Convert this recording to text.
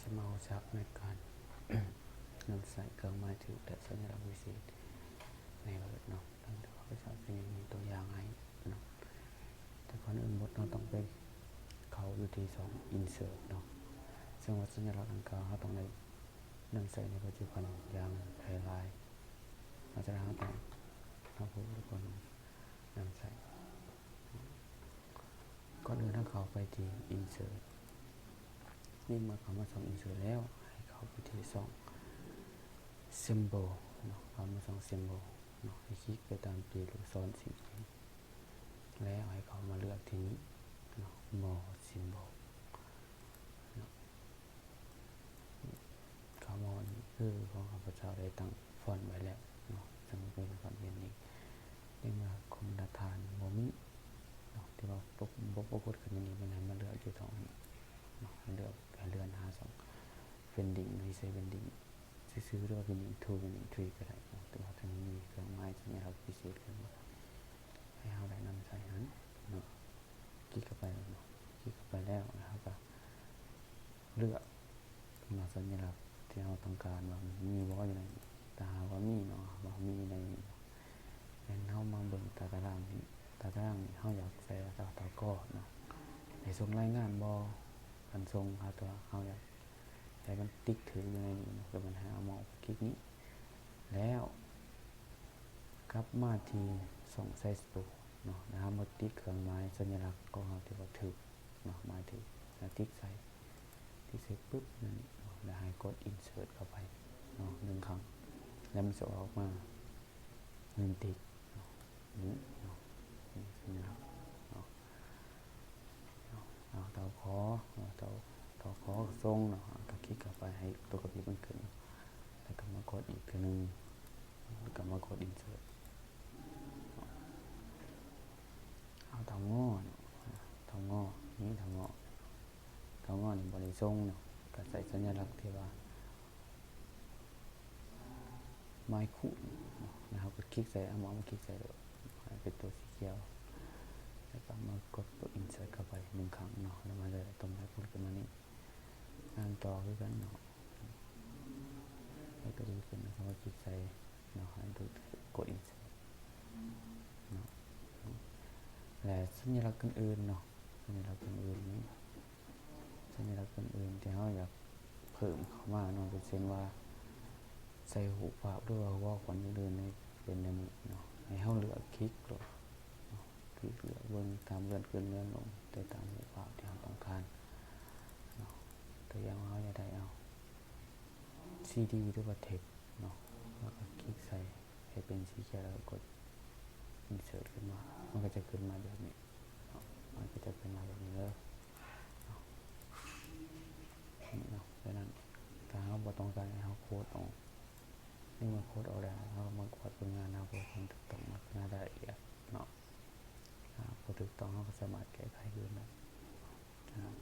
ຈະມາຮູ້ຈັກໃນການນຳໃຊ້ເຄື່ອງໝາຍຖືກ ແລະ ສັນຍາລັກວິເສດໃນ Word ເນາະ. ດັ່ງທີ່ຂ້າພະເຈົ້າຈະມີຕົວຢ່າງໃຫ້ເນາະ. ແຕ່ກ່ອນອື່ນໝົດ ເຮົາຕ້ອງໄປເຂົ້າຢູ່ທີ່ຊ່ອງ Insert ເນາະ, ເຊິ່ງວ່າສັນຍາລັກດັ່ງກ່າວເຮົາຕ້ອງໄດ້ນຳໃຊ້ໃນປັດຈຸບັນຢ່າງຫຼາຍໆ. ເພາະສະນັ້ນເຮົາຕ້ອງ ເຮົາຜູ້ຄົນນຳໃຊ້. ກ່ອນອື່ນເຮົາເຂົ້າໄປທີ່ Insert. ໃນເມື່ອເຂົ້າມາຊ່ອງ Insert ແລ້ວ ໃຫ້ເຂົ້າໄປທີ່ຊ່ອງ Symbol ເນາະ, ເຂົ້າມາຊ່ອງ Symbol ເນາະ, ໃຫ້ຄລິກໄປຕາມທີ່ລູກສອນຊີ້ ແລ້ວໃຫ້ເຂົ້າມາເລືອກທີ່ນີ້ເນາະ, More Symbol ເນາະ. ຄຳວ່ານີ້ຄືຂອງຂ້າພະເຈົ້າໄດ້ຕັ້ງຟອນໄວ້ແລ້ວເນາະ, ເຊິ່ງເປັນຟອນເວນນີ້. ໃນເມື່ອຄົນລະທ່ານບໍ່ມີເນາະ ທີ່ວ່າບໍ່ ບໍ່ປາກົດຂຶ້ນໃນນີ້, ມັນໃຫ້ມາເລືອກຢູ່ຕອງນີ້ເນາະ, ໃຫ້ເລືອກ ໃຫ້ເລື່ອນຫາຊ່ອງ Padding ໃຫ້ໃສ່ Padding ຊື່ໆ ຫຼືວ່າ Padding two Padding three ກໍໄດ້ເນາະ, ແຕ່ວ່າທາງນີ້ມີເຄື່ອງໝາຍສັນຍາລັກພິເສດຂຶ້ນມາ ໃຫ້ເຮົາໄດ້ນຳໃຊ້ຫັ້ນເນາະ. ຄລິກເຂົ້າໄປເນາະ, ຄລິກເຂົ້າໄປແລ້ວເຮົາກໍເລືອກ ວ່າສັນຍາລັກທີ່ເຮົາຕ້ອງການວ່າມີບໍ່ຢູ່ໃນນີ້. ຖ້າຫາກວ່າມີເນາະ, ວ່າມີໃນນີ້ເນາະ, ແລ້ວເຮົາມາເບິ່ງຕາຕະລາງນີ້. ຕາຕະລາງນີ້ເຮົາຢາກໃສ່ວ່າຕາ ຕາກອເນາະ, ໃຫ້ສົ່ງລາຍງານບໍ່? ຄັນສົ່ງ ຖ້າຕົວເຮົາຢາກໃຫ້ມັນຕິກຖືກຢູ່ໃນນີ້ເນາະ, ຄືມັນໃຫ້ເອົາເມົາສ໌ຄລິກນີ້ ແລ້ວກັບມາທີ່ຊ່ອງ Size Box ເນາະ, ແລ້ວເຮົາມາຕິກເຄື່ອງໝາຍສັນຍາລັກຂອງເຮົາທີ່ວ່າຖືກເນາະ, ໝາຍຖືກ ແລ້ວຕິກໃສ່ ຕິກໃສ່ປຶບ ນັ້ນເນາະ, ແລ້ວໃຫ້ກົດ Insert ເຂົ້າໄປເນາະ ໜຶ່ງຄັ້ງ ແລ້ວມັນຈະອອກມາໜຶ່ງຕິກເນາະ, ນີ້ເນາະ ນີ້ສັນຍາລັກເນາະ. ເອົາ ເຕົາຂໍ ເອົາ ເຕົາ ເຕົາຂໍສົ່ງເນາະ, ເຮົາກໍຄລິກເຂົ້າໄປໃຫ້ຕົວກະປິບມັນຂຶ້ນ ແລ້ວກໍມາກົດອີກເທື່ອໜຶ່ງ ແລ້ວກໍມາກົດ Insert. ເອົາ ເຕົາງໍເນາະ, ເຕົາງໍ ນີ້ເຕົາງໍ ເຕົາງໍນີ້ບໍ່ໄດ້ສົ່ງເນາະ, ກໍໃສ່ສັນຍາລັກທີ່ວ່າ ໄມ້ຂູດເນາະ, ແລ້ວເຮົາກໍຄລິກໃສ່ ເອົາເມົາສ໌ມາຄລິກໃສ່ໂລດ ໃຫ້ເປັນຕົວສີຂຽວ ແລ້ວກໍມາກົດຕົວ Insert ເຂົ້າໄປໜຶ່ງຄັ້ງເນາະ, ແລ້ວມາເລືອກຕົວໄມ້ຂູດຂຶ້ນມານີ້ ງານຕໍ່ຄືກັນເນາະ, ໃຫ້ຕົວນີ້ຂຶ້ນ ແລ້ວກໍມາຄລິກໃສ່ເນາະ, ໃຫ້ຕົວ ກົດ Insert ເນາະ. ແລະ ສັນຍາລັກອື່ນໆເນາະ, ສັນຍາລັກອື່ນໆນີ້ ສັນຍາລັກອື່ນໆທີ່ເຮົາຢາກເພີ່ມເຂົ້າມາເນາະ, ເປັນເຊັ່ນວ່າໃສ່ຮູບພາບ ຫຼືວ່າຫົວຂວັນອື່ນໆໃນ ເປັນແນວນີ້ເນາະ, ໃຫ້ເຮົາເລືອກຄລິກໂລດເນາະ, ຄລິກເລືອກເບິ່ງຕາມເລື່ອນຂຶ້ນເລື່ອນລົງໄປຕາມຮູບພາບທີ່ເຮົາຕ້ອງການເນາະ. ຕົວຢ່າງວ່າເຮົາຢາກໄດ້ເອົາ ຊີດີ ຫຼືວ່າເທັກເນາະ, ເຮົາກໍຄລິກໃສ່ໃຫ້ເປັນສີຂຽວ ແລ້ວກໍກົດ Insert ຂຶ້ນມາ, ມັນກໍຈະຂຶ້ນມາແບບນີ້ເນາະ, ມັນກໍຈະຂຶ້ນມາແບບນີ້ເດີເນາະ. ນີ້ເນາະ, ດັ່ງນັ້ນ ຖ້າເຮົາບໍ່ຕ້ອງການໃຫ້ເຮົາໂຄດອອກ, ໃນເມື່ອໂຄດອອກແລ້ວ ເຮົາມາກວດເບິ່ງງານເຮົາ ເພື່ອຄວາມຖືກຕ້ອງ ແລະ ລາຍລະອຽດເນາະ. ຖ້າບໍ່ຖືກຕ້ອງ ເຮົາກໍສາມາດແກ້ໄຂຄືນໄດ້. ອ່າ